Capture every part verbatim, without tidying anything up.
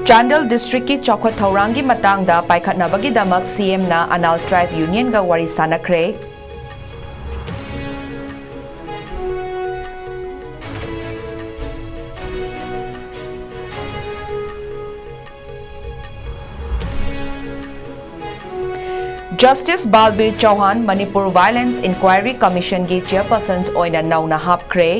ꯆꯥꯟꯗꯦꯜ ꯗꯤꯁꯇ꯭ꯔꯤꯛꯀꯤ ꯆꯥꯎꯈꯠ ꯊꯧꯔꯥꯡꯒꯤ ꯃꯇꯥꯡꯗ ꯄꯥꯏꯈꯠꯅꯕꯒꯤꯗꯃꯛ ꯁꯤ ꯑꯦꯝꯅ ꯑꯅꯥꯜ ꯇ꯭ꯔꯥꯏꯕ ꯌꯨꯅꯤꯌꯟꯒ ꯋꯥꯔꯤ ꯁꯥꯟꯅꯈ꯭ꯔꯦ꯫ ꯖꯁꯇꯤꯁ ꯕꯥꯜꯕꯤꯔ ꯆꯧꯍꯥꯟ ꯃꯅꯤꯄꯨꯔ ꯚꯥꯏꯑꯣꯂꯦꯟꯁ ꯏꯟꯀ꯭ꯋꯥꯏꯔꯤ ꯀꯃꯤꯁꯟꯒꯤ ꯆꯦꯌꯔꯄꯔꯁꯟ ꯑꯣꯏꯅ ꯅꯧꯅ ꯍꯥꯞꯈ꯭ꯔꯦ꯫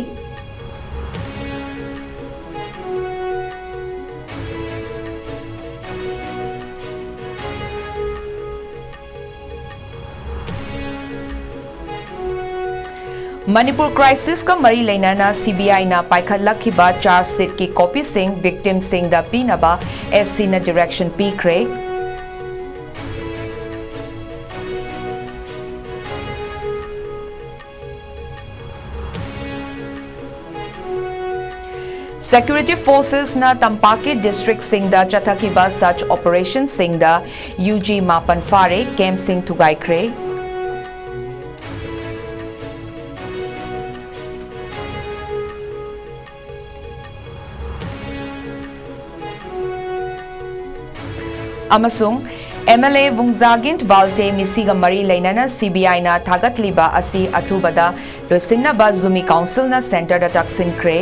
ꯃꯅꯤꯄꯨꯔ ꯀ꯭ꯔꯥꯏꯁꯤꯁꯀ ꯃꯔꯤ ꯂꯩꯅꯅ ꯁꯤ ꯕꯤ ꯑꯥꯏꯅ ꯄꯥꯏꯈꯠꯂꯛꯈꯤꯕ ꯆꯥꯔꯖ ꯁꯤꯠꯀꯤ ꯀꯣꯄꯤꯁꯤꯡ ꯚꯤꯛꯇꯤꯝꯁꯤꯡꯗ ꯄꯤꯅꯕ ꯑꯦꯁ ꯁꯤꯅ ꯗꯤꯔꯦꯛꯁꯟ ꯄꯤꯈ꯭ꯔꯦ꯫ ꯁꯦꯀ꯭ꯌꯨꯔꯤꯇꯤ ꯐꯣꯔꯁꯦꯁꯅ ꯇꯝꯄꯥꯛꯀꯤ ꯗꯤꯁꯇ꯭ꯔꯤꯛꯁꯤꯡꯗ ꯆꯠꯊꯈꯤꯕ ꯁꯔꯆ ꯑꯣꯄꯔꯦꯁꯟꯁꯤꯡꯗ ꯌꯨ ꯖꯤ ꯃꯥꯄꯟ ꯐꯥꯔꯦ, ꯀꯦꯝꯞꯁꯤꯡ ꯊꯨꯒꯥꯏꯈ꯭ꯔꯦ꯫ ꯑꯃꯁꯨꯡ ꯑꯦꯝ ꯑꯦꯜ ꯑꯦ ꯚꯨꯡꯖꯥꯒꯤꯟ ꯚꯥꯜꯇꯦ ꯃꯤꯁꯤꯒ ꯃꯔꯤ ꯂꯩꯅꯅ ꯁꯤ ꯕꯤ ꯑꯥꯏꯅ ꯊꯥꯒꯠꯂꯤꯕ ꯑꯁꯤ ꯑꯊꯨꯕꯗ ꯂꯣꯏꯁꯤꯟꯅꯕ ꯖꯨꯃꯤ ꯀꯥꯎꯟꯁꯤꯜꯅ ꯁꯦꯟꯇꯔꯗ ꯇꯛꯁꯤꯟꯈ꯭ꯔꯦ꯫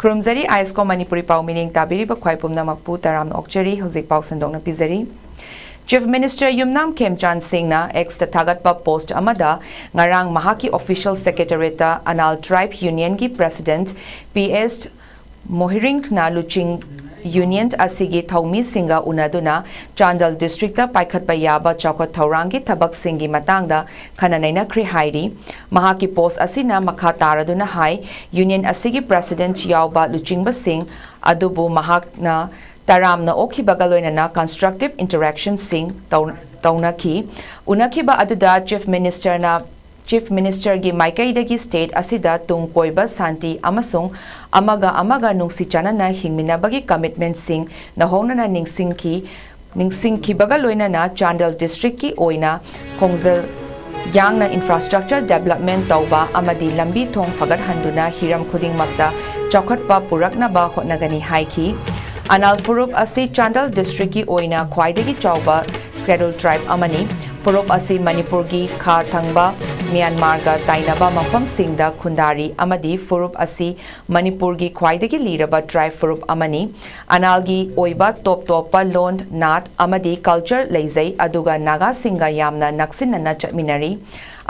ꯈꯨꯔꯨꯝꯖꯔꯤ, ꯑꯥꯏ ꯑꯦꯁ ꯀꯣ ꯃꯅꯤꯄꯨꯔꯤ ꯄꯥꯎ ꯃꯤꯠꯌꯦꯡ ꯇꯥꯕꯤꯔꯤꯕ ꯈ꯭ꯋꯥꯏ ꯄꯨꯝꯅꯃꯛꯄꯨ ꯇꯔꯥꯝꯅ ꯑꯣꯛꯆꯔꯤ꯫ ꯍꯧꯖꯤꯛ ꯄꯥꯎ ꯁꯟꯗꯣꯛꯅ ꯄꯤꯖꯔꯤ꯫ ꯆꯤꯐ ꯃꯤꯅꯤꯁꯇꯔ ꯌꯨꯝꯅꯥꯝ ꯈꯦꯝꯆꯥꯟ ꯁꯤꯡꯅ ꯑꯦꯛꯁꯇ ꯊꯥꯒꯠꯄ ꯄꯣꯁꯠ ꯑꯃꯗ ꯉꯔꯥꯡ ꯃꯍꯥꯛꯀꯤ ꯑꯣꯐꯤꯁꯤꯌꯦꯜ ꯁꯦꯀ꯭ꯔꯦꯇꯦꯔꯤꯌꯦꯠꯇ ꯑꯅꯥꯜ ꯇ꯭ꯔꯥꯏꯕ ꯌꯨꯅꯤꯌꯟꯒꯤ ꯄ꯭ꯔꯦꯁꯤꯗꯦꯟꯠ ꯄꯤ ꯑꯦꯁ ꯃꯣꯍꯤꯔꯤꯡꯅ ꯂꯨꯆꯤꯡ ꯌꯨꯅꯤꯌꯟ ꯑꯁꯤꯒꯤ ꯊꯧꯃꯤꯁꯤꯡꯒ ꯎꯅꯗꯨꯅ ꯆꯥꯟꯗꯦꯜ ꯗꯤꯁꯇ꯭ꯔꯤꯛꯇ ꯄꯥꯏꯈꯠꯄ ꯌꯥꯕ ꯆꯥꯎꯈꯠ ꯊꯧꯔꯥꯡꯒꯤ ꯊꯕꯛꯁꯤꯡꯒꯤ ꯃꯇꯥꯡꯗ ꯈꯟꯅ ꯅꯩꯅꯈ꯭ꯔꯦ ꯍꯥꯏꯔꯤ꯫ ꯃꯍꯥꯛꯀꯤ ꯄꯣꯁꯠ ꯑꯁꯤꯅ ꯃꯈꯥ ꯇꯥꯔꯗꯨꯅ ꯍꯥꯏ, ꯌꯨꯅꯤꯌꯟ ꯑꯁꯤꯒꯤ ꯄ꯭ꯔꯦꯁꯤꯗꯦꯟꯠ ꯌꯥꯎꯕ ꯂꯨꯆꯤꯡꯕꯁꯤꯡ ꯑꯗꯨꯕꯨ ꯃꯍꯥꯛꯅ ꯇꯔꯥꯝꯅ ꯑꯣꯛꯈꯤꯕꯒ ꯂꯣꯏꯅꯅ ꯀꯟꯁꯇ꯭ꯔꯛꯇꯤꯚ ꯏꯟꯇꯔꯦꯛꯁꯟꯁꯤꯡ ꯇꯧ-, ꯇꯧꯅꯈꯤ꯫ ꯎꯅꯈꯤꯕ ꯑꯗꯨꯗ ꯆꯤꯐ ꯃꯤꯅꯤꯁꯇꯔꯅ, ꯆꯤꯐ ꯃꯤꯅꯤꯁꯇꯔꯒꯤ ꯃꯥꯏꯀꯩꯗꯒꯤ ꯁ꯭ꯇꯦꯠ ꯑꯁꯤꯗ ꯇꯨꯡ ꯀꯣꯏꯕ ꯁꯥꯟꯇꯤ ꯑꯃꯁꯨꯡ ꯑꯃꯒ ꯑꯃꯒ ꯅꯨꯡꯁꯤ ꯆꯥꯟꯅꯅ ꯍꯤꯡꯃꯤꯟꯅꯕꯒꯤ ꯀꯃꯤꯠꯃꯦꯟꯠꯁꯤꯡ ꯅꯧꯍꯧꯅꯅ ꯅꯤꯡꯁꯤꯡꯈꯤ꯫ ꯅꯤꯡꯁꯤꯡꯈꯤꯕꯒ ꯂꯣꯏꯅꯅ ꯆꯥꯟꯗꯦꯜ district ꯀꯤ ꯑꯣꯏꯅ ꯈꯣꯡꯖꯦꯜ ꯌꯥꯡꯅ infrastructure development ꯇꯧꯕ ꯑꯃꯗꯤ ꯂꯝꯕꯤ ꯊꯣꯡ ꯐꯒꯠꯍꯟꯗꯨꯅ ꯍꯤꯔꯝ ꯈꯨꯗꯤꯡꯃꯛꯇ ꯆꯥꯎꯈꯠꯄ ꯄꯨꯔꯛꯅꯕ ꯍꯣꯠꯅꯒꯅꯤ ꯍꯥꯏꯈꯤ꯫ ꯑꯅꯥꯜ ꯐꯨꯔꯨꯞ ꯑꯁꯤ ꯆꯥꯟꯗꯦꯜ district ꯀꯤ ꯑꯣꯏꯅ ꯈ꯭ꯋꯥꯏꯗꯒꯤ ꯆꯥꯎꯕ scheduled tribe ꯑꯃꯅꯤ꯫ ꯐꯨꯔꯨꯞ ꯑꯁꯤ ꯃꯅꯤꯄꯨꯔꯒꯤ ꯈꯥ ꯊꯪꯕ ꯃ꯭ꯌꯥꯟꯃꯥꯔꯒ ꯇꯥꯏꯅꯕ ꯃꯐꯝꯁꯤꯡꯗ ꯈꯨꯟꯗꯥꯔꯤ ꯑꯃꯗꯤ ꯐꯨꯔꯨꯞ ꯑꯁꯤ ꯃꯅꯤꯄꯨꯔꯒꯤ ꯈ꯭ꯋꯥꯏꯗꯒꯤ ꯂꯤꯔꯕ tribe ꯐꯨꯔꯨꯞ ꯑꯃꯅꯤ꯫ ꯑꯅꯥꯜꯒꯤ ꯑꯣꯏꯕ ꯇꯣꯞ ꯇꯣꯞꯄ ꯂꯣꯟ, ꯅꯥꯠ ꯑꯃꯗꯤ culture ꯂꯩꯖꯩ, ꯑꯗꯨꯒ ꯅꯥꯒꯥꯁꯤꯡꯒ ꯌꯥꯝꯅ ꯅꯛꯁꯤꯟꯅꯅ ꯆꯠꯃꯤꯟꯅꯔꯤ꯫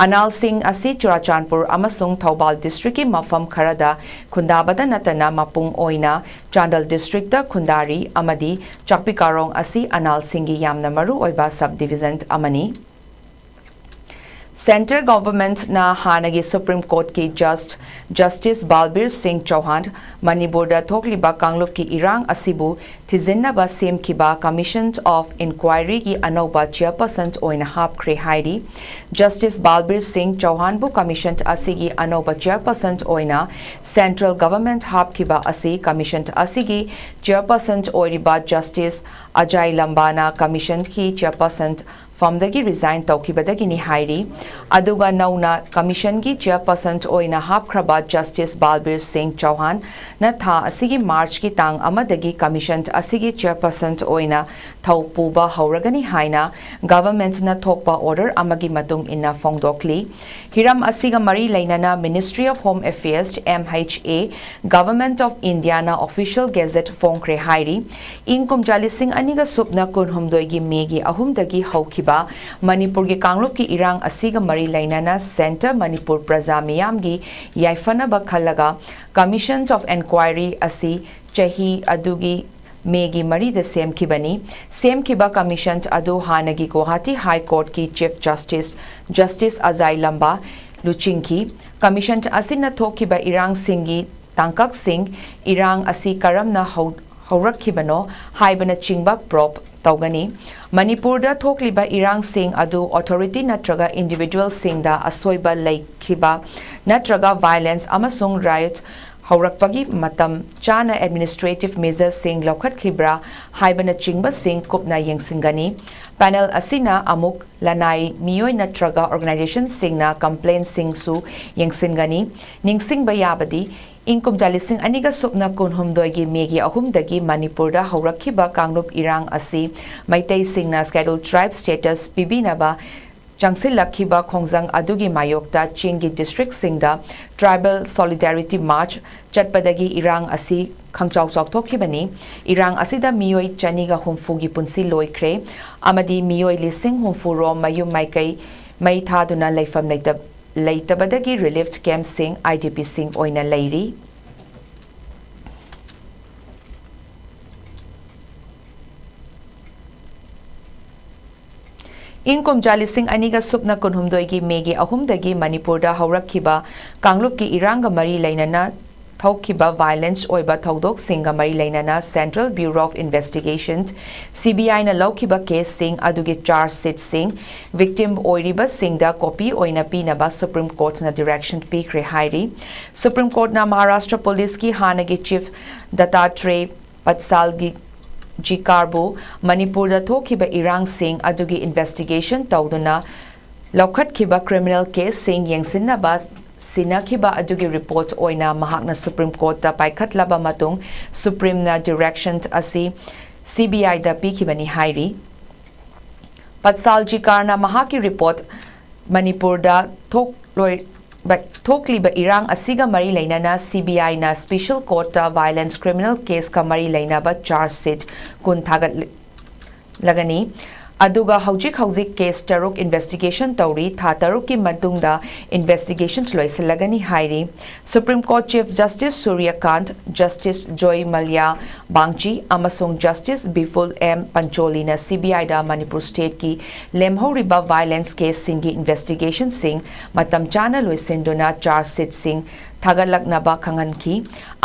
ꯑꯅꯥꯜꯁꯤꯡ ꯑꯁꯤ ꯆꯨꯔꯥꯆꯥꯟꯄꯨꯔ ꯑꯃꯁꯨꯡ ꯊꯧꯕꯥꯜ district ꯀꯤ ꯃꯐꯝ ꯈꯔꯗ ꯈꯨꯟꯗꯥꯕꯗ ꯅꯠꯇꯅ ꯃꯄꯨꯡ ꯑꯣꯏꯅ ꯆꯥꯟꯗꯦꯜ district ꯇ ꯈꯨꯟꯗꯥꯔꯤ ꯑꯃꯗꯤ ꯆꯥꯛꯄꯤ ꯀꯥꯔꯣꯡ ꯑꯁꯤ ꯑꯅꯥꯜꯁꯤꯡꯒꯤ ꯌꯥꯝꯅ ꯃꯔꯨ ꯑꯣꯏꯕ sub division ꯑꯃꯅꯤ꯫ Centre government ꯅ ꯍꯥꯟꯅꯒꯤ Supreme Court ꯀꯤ Just, Justice ꯕꯥꯜꯕꯤꯔ ꯁꯤꯡ ꯆꯧꯍꯥꯟ ꯃꯅꯤꯄꯨꯔꯗ ꯊꯣꯛꯂꯤꯕ ꯀꯥꯡꯂꯨꯞꯀꯤ ꯏꯔꯥꯡ ꯑꯁꯤꯕꯨ ꯊꯤꯖꯤꯟꯅꯕ ꯁꯦꯝꯈꯤꯕ Commission of Inquiry ꯒꯤ ꯑꯅꯧꯕ chairperson ꯑꯣꯏꯅ ꯍꯥꯞꯈ꯭ꯔꯦ ꯍꯥꯏꯔꯤ꯫ Justice ꯕꯥꯜꯕꯤꯔ ꯁꯤꯡ ꯆꯧꯍꯥꯟꯕꯨ commission ꯑꯁꯤꯒꯤ ꯑꯅꯧꯕ chairperson ꯑꯣꯏꯅ central government ꯍꯥꯞꯈꯤꯕ ꯑꯁꯤ commission ꯑꯁꯤꯒꯤ chairperson ꯑꯣꯏꯔꯤꯕ Justice ꯑꯖꯥꯏ ꯂꯝꯕꯥꯅ commission ꯒꯤ chairperson ꯐꯝꯗꯒꯤ resign ꯇꯧꯈꯤꯕꯗꯒꯤꯅꯤ ꯍꯥꯏꯔꯤ꯫ ꯑꯗꯨꯒ ꯅꯧꯅ commission ꯒꯤ chairperson ꯑꯣꯏꯅ ꯍꯥꯞꯈ꯭ꯔꯕ Justice ꯕꯥꯜꯕꯤꯔ ꯁꯤꯡ ꯆꯧꯍꯥꯟꯅ ꯊꯥ ꯑꯁꯤꯒꯤ March ꯀꯤ ꯇꯥꯡ ꯑꯃꯗꯒꯤ commission ꯑꯁꯤꯒꯤ chairperson ꯑꯣꯏꯅ ꯊꯧ ꯄꯨꯕ ꯍꯧꯔꯒꯅꯤ ꯍꯥꯏꯅ government ꯅ ꯊꯣꯛꯄ order ꯑꯃꯒꯤ ꯃꯇꯨꯡ ꯏꯟꯅ ꯐꯣꯡꯗꯣꯛꯂꯤ꯫ ꯍꯤꯔꯝ ꯑꯁꯤꯒ ꯃꯔꯤ ꯂꯩꯅꯅ Ministry of Home Affairs, M H A, Government of India ꯅ official gazette ꯐꯣꯡꯈ꯭ꯔꯦ ꯍꯥꯏꯔꯤ꯫ ꯏꯪ ꯀꯨꯝꯖꯥ ꯂꯤꯁꯤꯡ ꯑꯅꯤꯒ ꯁꯨꯞꯅ ꯀꯨꯟꯍꯨꯝꯗꯣꯏꯒꯤ May ꯒꯤ ꯑꯍꯨꯝꯗꯒꯤ ꯍꯧꯈꯤꯕ ꯃꯅꯤꯄꯨꯔꯒꯤ ꯀꯥꯡꯂꯨꯞꯀꯤ ꯏꯔꯥꯡ ꯑꯁꯤꯒ ꯃꯔꯤ ꯂꯩꯅꯅ Centre ꯃꯅꯤꯄꯨꯔ ꯄ꯭ꯔꯖꯥ ꯃꯤꯌꯥꯝꯒꯤ ꯌꯥꯏꯐꯅꯕ ꯈꯜꯂꯒ Commission of Inquiry ꯑꯁꯤ ꯆꯍꯤ ꯑꯗꯨꯒꯤ May ꯒꯤ ꯃꯔꯤꯗ ꯁꯦꯝꯈꯤꯕꯅꯤ꯫ ꯁꯦꯝꯈꯤꯕ commission ꯑꯗꯨ ꯍꯥꯟꯅꯒꯤ Guwahati High Court ꯀꯤ Chief Justice, Justice ꯑꯖꯥꯏ ꯂꯝꯕꯥ ꯂꯨꯆꯤꯡꯈꯤ꯫ Commission ꯑꯁꯤꯅ ꯊꯣꯛꯈꯤꯕ ꯏꯔꯥꯡꯁꯤꯡꯒꯤ ꯇꯥꯡꯀꯛꯁꯤꯡ, ꯏꯔꯥꯡ ꯑꯁꯤ ꯀꯔꯝꯅ ꯍꯧ-, ꯍꯧꯔꯛꯈꯤꯕꯅꯣ ꯍꯥꯏꯕꯅꯆꯤꯡꯕ probe ꯇꯧꯒꯅꯤ꯫ ꯃꯅꯤꯄꯨꯔꯗ ꯊꯣꯛꯂꯤꯕ ꯏꯔꯥꯡꯁꯤꯡ ꯑꯗꯨ authority ꯅꯠꯇ꯭ꯔꯒ individual ꯁꯤꯡꯗ ꯑꯁꯣꯏꯕ ꯂꯩꯈꯤꯕ ꯅꯠꯇ꯭ꯔꯒ violence ꯑꯃꯁꯨꯡ riot ꯀꯧꯔꯛꯄꯒꯤ ꯃꯇꯝ ꯆꯥꯅ administrative measuresꯁꯤꯡ ꯂꯧꯈꯠꯈꯤꯕ꯭ꯔꯥ ꯍꯥꯏꯕꯅꯆꯤꯡꯕꯁꯤꯡ ꯀꯨꯞꯅ ꯌꯦꯡꯁꯤꯟꯒꯅꯤ꯫ Panel ꯑꯁꯤꯅ ꯑꯃꯨꯛ ꯂꯅꯥꯏ ꯃꯤꯑꯣꯏ ꯅꯠꯇ꯭ꯔꯒ organizationꯁꯤꯡꯅ complaintꯁꯤꯡꯁꯨ ꯌꯦꯡꯁꯤꯟꯒꯅꯤ꯫ ꯅꯤꯡꯁꯤꯡꯕ ꯌꯥꯕꯗꯤ, ꯏꯪ ꯀꯨꯝꯖꯥ ꯂꯤꯁꯤꯡ ꯑꯅꯤꯒ ꯁꯨꯞꯅ ꯀꯨꯟꯍꯨꯝꯗꯣꯏꯒꯤ ꯃꯦꯒꯤ ꯑꯍꯨꯝꯗꯒꯤ ꯃꯅꯤꯄꯨꯔꯗ ꯍꯧꯔꯛꯈꯤꯕ ꯀꯥꯡꯂꯨꯞ ꯏꯔꯥꯡ ꯑꯁꯤ ꯃꯩꯇꯩꯁꯤꯡꯅ Scheduled Tribe status ꯄꯤꯕꯤꯅꯕ ꯆꯪꯁꯤꯜꯂꯛꯈꯤꯕ ꯈꯣꯡꯖꯪ ꯑꯗꯨꯒꯤ ꯃꯥꯌꯣꯛꯇ ꯆꯤꯡꯒꯤ districtꯁꯤꯡꯗ Tribal Solidarity March ꯆꯠꯄꯗꯒꯤ ꯏꯔꯥꯡ ꯑꯁꯤ ꯈꯪꯆꯥꯎ ꯆꯥꯎꯊꯣꯛꯈꯤꯕꯅꯤ꯫ ꯏꯔꯥꯡ ꯑꯁꯤꯗ ꯃꯤꯑꯣꯏ ꯆꯅꯤꯒ ꯍꯨꯝꯐꯨꯒꯤ ꯄꯨꯟꯁꯤ ꯂꯣꯏꯈ꯭ꯔꯦ ꯑꯃꯗꯤ ꯃꯤꯑꯣꯏ ꯂꯤꯁꯤꯡ ꯍꯨꯝꯐꯨ ꯔꯣꯝ ꯃꯌꯨꯝ ꯃꯥꯏꯀꯩ ꯃꯩ ꯊꯥꯗꯨꯅ ꯂꯩꯐꯝ ꯂꯩꯇ-, ꯂꯩꯇꯕꯗꯒꯤ relief campꯁꯤꯡ, IDPꯁꯤꯡ ꯑꯣꯏꯅ ꯂꯩꯔꯤ꯫ ꯏꯪ ꯀꯨꯝꯖꯥ ꯂꯤꯁꯤꯡ ꯑꯅꯤꯒ ꯁꯨꯞꯅ ꯀꯨꯟꯍꯨꯝꯗꯣꯏꯒꯤ ꯃꯦꯒꯤ ꯑꯍꯨꯝꯗꯒꯤ ꯃꯅꯤꯄꯨꯔꯗ ꯍꯧꯔꯛꯈꯤꯕ ꯀꯥꯡꯂꯨꯞꯀꯤ ꯏꯔꯥꯡꯒ ꯃꯔꯤ ꯂꯩꯅꯅ ꯊꯣꯛꯈꯤꯕ violence ꯑꯣꯏꯕ ꯊꯧꯗꯣꯛꯁꯤꯡꯒ ꯃꯔꯤ ꯂꯩꯅꯅ Central Bureau of Investigation, CBIꯅ ꯂꯧꯈꯤꯕ caseꯁꯤꯡ ꯑꯗꯨꯒꯤ charge sheetꯁꯤꯡ victim ꯑꯣꯏꯔꯤꯕꯁꯤꯡꯗ copy ꯑꯣꯏꯅ ꯄꯤꯅꯕ Supreme Courtꯅ direction ꯄꯤꯈ꯭ꯔꯦ ꯍꯥꯏꯔꯤ꯫ Supreme Courtꯅ ꯃꯍꯥꯔꯥꯁꯇ꯭ꯔ ꯄꯨꯂꯤꯁꯀꯤ ꯍꯥꯟꯅꯒꯤ chief ꯗꯠꯇꯥꯇ꯭ꯔꯦ ꯄꯠꯁꯥꯜꯒꯤ ꯖꯤꯀꯥꯔꯕꯨ ꯃꯅꯤꯄꯨꯔꯗ ꯊꯣꯛꯈꯤꯕ ꯏꯔꯥꯡꯁꯤꯡ ꯑꯗꯨꯒꯤ investigation ꯇꯧꯗꯨꯅ ꯂꯧꯈꯠꯈꯤꯕ criminal caseꯁꯤꯡ ꯌꯦꯡꯁꯤꯟꯅꯕ ꯁꯤꯟꯅꯈꯤꯕ ꯑꯗꯨꯒꯤ report ꯑꯣꯏꯅ ꯃꯍꯥꯛꯅ Supreme Courtꯇ ꯄꯥꯏꯈꯠꯂꯕ ꯃꯇꯨꯡ Supremeꯅ direction ꯑꯁꯤ CBIꯗ ꯄꯤꯈꯤꯕꯅꯤ ꯍꯥꯏꯔꯤ꯫ ꯄꯠꯁꯥꯜ ꯖꯤꯀꯥꯔꯅ ꯃꯍꯥꯛꯀꯤ report ꯃꯅꯤꯄꯨꯔꯗ ꯊꯣꯛꯂꯣꯏ-, ꯕ-, ꯊꯣꯛꯂꯤꯕ ꯏꯔꯥꯡ ꯑꯁꯤꯒ ꯃꯔꯤ ꯂꯩꯅꯅ CBIꯅ special courtꯇ violence criminal caseꯀ ꯃꯔꯤ ꯂꯩꯅꯕ charge sheet ꯀꯨꯟ ꯊꯥꯒꯠꯂꯒꯅꯤ꯫ ꯑꯗꯨꯒ ꯍꯧꯖꯤꯛ ꯍꯧꯖꯤꯛ case ꯇꯔꯨꯛ investigation ꯇꯧꯔꯤ꯫ ꯊꯥ ꯇꯔꯨꯛꯀꯤ ꯃꯇꯨꯡꯗ investigation ꯂꯣꯏꯁꯤꯜꯂꯒꯅꯤ ꯍꯥꯏꯔꯤ꯫ Supreme Court Chief Justice ꯁꯨꯔ꯭ꯌꯀꯥꯟꯠ, Justice ꯖꯣꯏ ꯃꯜꯌꯥ ꯕꯥꯡꯆꯤ ꯑꯃꯁꯨꯡ Justice ꯕꯤꯄꯨꯜ ꯑꯦꯝ ꯄꯟꯆꯣꯂꯤꯅ CBIꯗ ꯃꯅꯤꯄꯨꯔ stateꯀꯤ ꯂꯦꯝꯍꯧꯔꯤꯕ violence caseꯁꯤꯡꯒꯤ investigationꯁꯤꯡ ꯃꯇꯝ ꯆꯥꯅ ꯂꯣꯏꯁꯤꯟꯗꯨꯅ charge sheetꯁꯤꯡ ꯊꯥꯒꯠꯂꯛꯅꯕ ꯈꯪꯍꯟꯈꯤ꯫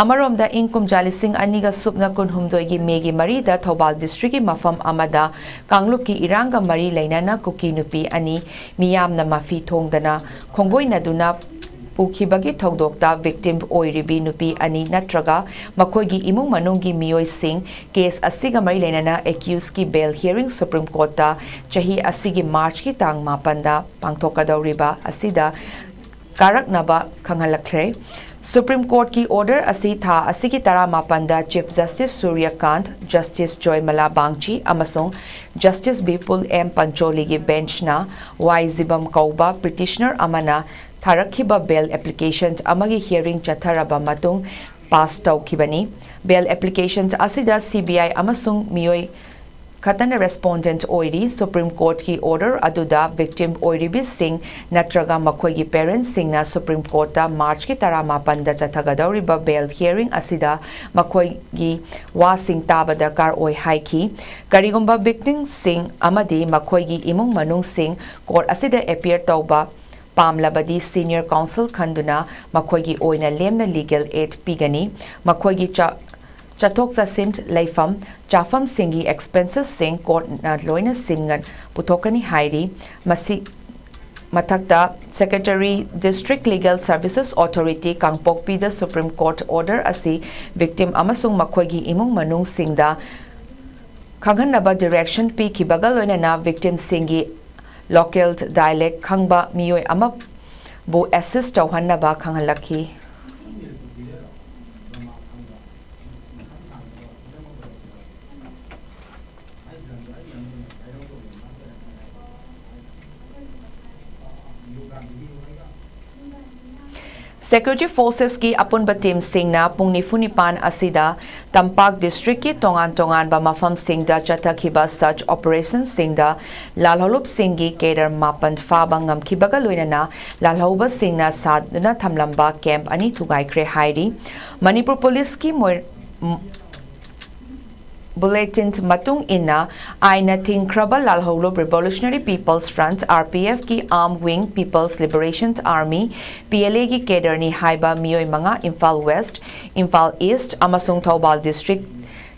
ꯑꯃꯔꯣꯝꯗ, ꯏꯪ ꯀꯨꯝꯖꯥ ꯂꯤꯁꯤꯡ ꯑꯅꯤꯒ ꯁꯨꯞꯅ ꯀꯨꯟꯍꯨꯝꯗꯣꯏꯒꯤ ꯃꯦꯒꯤ ꯃꯔꯤꯗ ꯊꯧꯕꯥꯜ districtꯀꯤ ꯃꯐꯝ ꯑꯃꯗ ꯀꯥꯡꯂꯨꯞꯀꯤ ꯏꯔꯥꯡꯒ ꯃꯔꯤ ꯂꯩꯅꯅ ꯀꯨꯀꯤ ꯅꯨꯄꯤ ꯑꯅꯤ ꯃꯤꯌꯥꯝꯅ ꯃꯐꯤ ꯊꯣꯡꯗꯅ ꯈꯣꯡꯒꯣꯏꯅꯗꯨꯅ ꯄꯨꯈꯤꯕꯒꯤ ꯊꯧꯗꯣꯛꯇ victim ꯑꯣꯏꯔꯤꯕꯤ ꯅꯨꯄꯤ ꯑꯅꯤ ꯅꯠꯇ꯭ꯔꯒ ꯃꯈꯣꯏꯒꯤ ꯏꯃꯨꯡ ꯃꯅꯨꯡꯒꯤ ꯃꯤꯑꯣꯏꯁꯤꯡ case ꯑꯁꯤꯒ ꯃꯔꯤ ꯂꯩꯅꯅ accusedꯀꯤ bail hearing Supreme Courtꯇ ꯆꯍꯤ ꯑꯁꯤꯒꯤ Marchꯀꯤ ꯇꯥꯡ ꯃꯥꯄꯟꯗ ꯄꯥꯡꯊꯣꯛꯀꯗꯧꯔꯤꯕ ꯑꯁꯤꯗ ꯀꯥꯔꯛꯅꯕ ꯈꯪꯍꯜꯂꯛꯈ꯭ꯔꯦ꯫ Supreme Courtꯀꯤ order ꯑꯁꯤ ꯊꯥ ꯑꯁꯤꯒꯤ ꯇꯔꯥꯃꯥꯄꯟꯗ Chief Justice ꯁꯨꯔ꯭ꯌꯀꯥꯟꯠ, Justice ꯖꯣꯏꯃꯂꯥ ꯕꯥꯡꯆꯤ ꯑꯃꯁꯨꯡ Justice ꯕꯤꯄꯨꯜ ꯑꯦꯝ ꯄꯟꯆꯣꯂꯤꯒꯤ benchꯅ ꯋꯥꯏ ꯖꯤꯕꯝ ꯀꯧꯕ petitioner ꯑꯃꯅ ꯊꯥꯔꯛꯈꯤꯕ bail application ꯑꯃꯒꯤ hearing ꯆꯠꯊꯔꯕ ꯃꯇꯨꯡ pass ꯇꯧꯈꯤꯕꯅꯤ꯫ Bail application ꯑꯁꯤꯗ CBI ꯑꯃꯁꯨꯡ ꯃꯤꯑꯣꯏ ꯈꯛꯇꯅ respondent ꯑꯣꯏꯔꯤ꯫ Supreme Courtꯀꯤ order ꯑꯗꯨꯗ victim ꯑꯣꯏꯔꯤꯕꯁꯤꯡ ꯅꯠꯇ꯭ꯔꯒ ꯃꯈꯣꯏꯒꯤ parentsꯁꯤꯡꯅ Supreme Courtꯇ Marchꯀꯤ ꯇꯔꯥꯃꯥꯄꯟꯗ ꯆꯠꯊꯒꯗꯧꯔꯤꯕ bail hearing ꯑꯁꯤꯗ ꯃꯈꯣꯏꯒꯤ ꯋꯥꯁꯤꯡ ꯇꯥꯕ ꯗꯔꯀꯥꯔ ꯑꯣꯏ ꯍꯥꯏꯈꯤ꯫ ꯀꯔꯤꯒꯨꯝꯕ victimꯁꯤꯡ ꯑꯃꯗꯤ ꯃꯈꯣꯏꯒꯤ ꯏꯃꯨꯡ ꯃꯅꯨꯡꯁꯤꯡ court ꯑꯁꯤꯗ appear ꯇꯧꯕ ꯄꯥꯝꯂꯕꯗꯤ senior counsel ꯈꯟꯗꯨꯅ ꯃꯈꯣꯏꯒꯤ ꯑꯣꯏꯅ ꯂꯦꯝꯅ legal aid ꯄꯤꯒꯅꯤ꯫ ꯃꯈꯣꯏꯒꯤ ꯆ-, ꯆꯠꯊꯣꯛ ꯆꯠꯁꯤꯟ, ꯂꯩꯐꯝ, ꯆꯥꯐꯝꯁꯤꯡꯒꯤ expensesꯁꯤꯡ courtꯅ ꯂꯣꯏꯅ ꯁꯤꯟꯒ-, ꯄꯨꯊꯣꯛꯀꯅꯤ ꯍꯥꯏꯔꯤ꯫ ꯃꯁꯤ ꯃꯊꯛꯇ Secretary, District Legal Services Authority, ꯀꯥꯡꯄꯣꯛꯄꯤꯗ Supreme Court order ꯑꯁꯤ victim ꯑꯃꯁꯨꯡ ꯃꯈꯣꯏꯒꯤ ꯏꯃꯨꯡ ꯃꯅꯨꯡꯁꯤꯡꯗ ꯈꯪꯍꯟꯅꯕ direction ꯄꯤꯈꯤꯕꯒ ꯂꯣꯏꯅꯅ victimꯁꯤꯡꯒꯤ local dialect ꯈꯪꯕ ꯃꯤꯑꯣꯏ ꯑꯃꯕꯨ assist ꯇꯧꯍꯟꯅꯕ ꯈꯪꯍꯜꯂꯛꯈꯤ꯫ Security forcesꯀꯤ ꯑꯄꯨꯟꯕ teamꯁꯤꯡꯅ ꯄꯨꯡ ꯅꯤꯐꯨ ꯅꯤꯄꯥꯟ ꯑꯁꯤꯗ ꯇꯝꯄꯥꯛ districtꯀꯤ ꯇꯣꯉꯥꯟ ꯇꯣꯉꯥꯟꯕ ꯃꯐꯝꯁꯤꯡꯗ ꯆꯠꯊꯈꯤꯕ search operationꯁꯤꯡꯗ ꯂꯥꯜꯍꯧꯂꯨꯞꯁꯤꯡꯒꯤ cadre ꯃꯥꯄꯟ ꯐꯥꯕ ꯉꯝꯈꯤꯕꯒ ꯂꯣꯏꯅꯅ ꯂꯥꯜꯍꯧꯕꯁꯤꯡꯅ ꯁꯥꯗꯨꯅ ꯊꯝꯂꯝꯕ camp ꯑꯅꯤ ꯊꯨꯒꯥꯏꯈ꯭ꯔꯦ ꯍꯥꯏꯔꯤ꯫ ꯃꯅꯤꯄꯨꯔ policeꯀꯤ ꯃꯣꯏ-, bulletin ꯃꯇꯨꯡ ꯏꯟꯅ, ꯑꯥꯏꯟꯅ ꯊꯤꯡꯈ꯭ꯔꯕ ꯂꯥꯜꯍꯧꯂꯨꯞ Revolutionary People's Front, RPFꯀꯤ arm wing People's Liberation Army, PLAꯒꯤ cadreꯅꯤ ꯍꯥꯏꯕ ꯃꯤꯑꯣꯏ ꯃꯉꯥ ꯏꯝꯐꯥꯜ West, ꯏꯝꯐꯥꯜ East ꯑꯃꯁꯨꯡ ꯊꯧꯕꯥꯜ district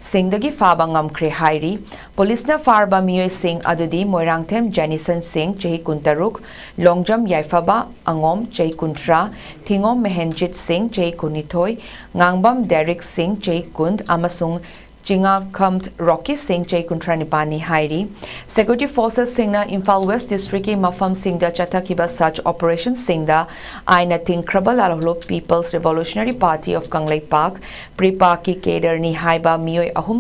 ꯁꯤꯡꯗꯒꯤ ꯐꯥꯕ ꯉꯝꯈ꯭ꯔꯦ ꯍꯥꯏꯔꯤ꯫ ꯄꯨꯂꯤꯁꯅ ꯐꯥꯔꯕ ꯃꯤꯑꯣꯏꯁꯤꯡ ꯑꯗꯨꯗꯤ ꯃꯣꯏꯔꯥꯡꯊꯦꯝ ꯖꯦꯅꯤꯁꯟ ꯁꯤꯡ, ꯆꯍꯤ ꯀꯨꯟꯇꯔꯨꯛ, ꯂꯣꯡꯖꯝ ꯌꯥꯏꯐꯕ ꯑꯉꯣꯝ, ꯆꯍꯤ ꯀꯨꯟꯊ꯭ꯔꯥ, ꯊꯤꯉꯣꯝ ꯃꯦꯍꯦꯟꯖꯤꯠ ꯁꯤꯡ, ꯆꯍꯤ ꯀꯨꯟꯅꯤꯊꯣꯏ, ꯉꯥꯡꯕꯝ ꯗꯦꯔꯤꯛ ꯁꯤꯡ, ꯆꯍꯤ ꯀꯨꯟ, ꯑꯃꯁꯨꯡ ꯆꯤꯉꯥꯈꯝ ꯔꯣꯀꯤ ꯁꯤꯡ, ꯆꯍꯤ ꯀꯨꯟꯊ꯭ꯔꯥ ꯅꯤꯄꯥꯟꯅꯤ ꯍꯥꯏꯔꯤ꯫ Security Forcesꯁꯤꯡꯅ ꯏꯝꯐꯥꯜ ꯋꯦꯁ ꯗꯤꯁꯇ꯭ꯔꯤꯛꯀꯤ ꯃꯐꯝꯁꯤꯡꯗ ꯆꯠꯊꯈꯤꯕ search operationꯁꯤꯡꯗ ꯑꯥꯏꯟꯅ ꯊꯤꯡꯈ꯭ꯔꯕ ꯂꯥꯜꯍꯧꯂꯨꯞ People's Revolutionary Party of Kangleipak, ꯄ꯭ꯔꯤꯄꯥꯛꯀꯤ cadreꯅꯤ ꯍꯥꯏꯕ ꯃꯤꯑꯣꯏ ꯑꯍꯨꯝ,